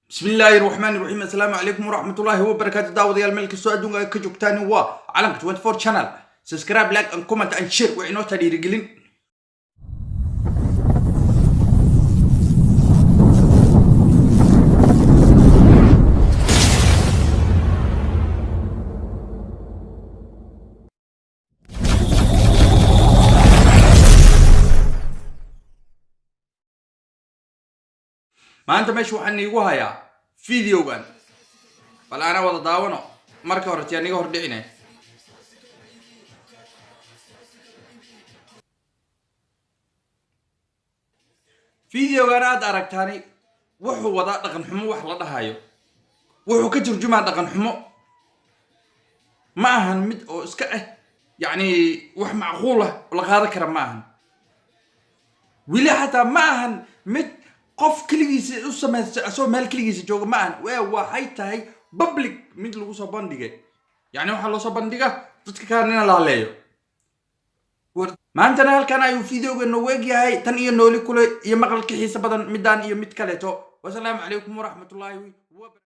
بسم الله الرحمن الرحيم، السلام عليكم ورحمة الله وبركاته. Daawadayaal, meel kastoo adduunka ka joogtaan, waa Calanka 24 Channel. Subscribe, like and comment and share waa inoo taa dhiirigelin. Maanta meesha waxaan iigu hayaa videogan, bal ana wada daawano. Marka hore tiyaa niga hordhicine. Videogan aad aragtaani wuxuu wadaa dhaqan xumo wax la dhahayo, wuxuu ka turjumaa dhaqan xumo. Ma ahan mid oo iska ah, yacni wax macquul ah oo la qaadan kara ma ahan. Weli xataa ma ahan mid qof keligiisa u samaysta, asagoo meel keligiisa jooga ma ahan. Waxay tahay public mid lagu soo bandhigay, yacni waxaa loo soo bandhiga dadka kaarnina la haleeyo. Maantana halkan ayuu videoga noogu egyahay. Tan iyo nooli kule iyo maqalka xiisa badan midaan iyo mid kaleeto. Wasalaamu calaykum waraxmatullaahi.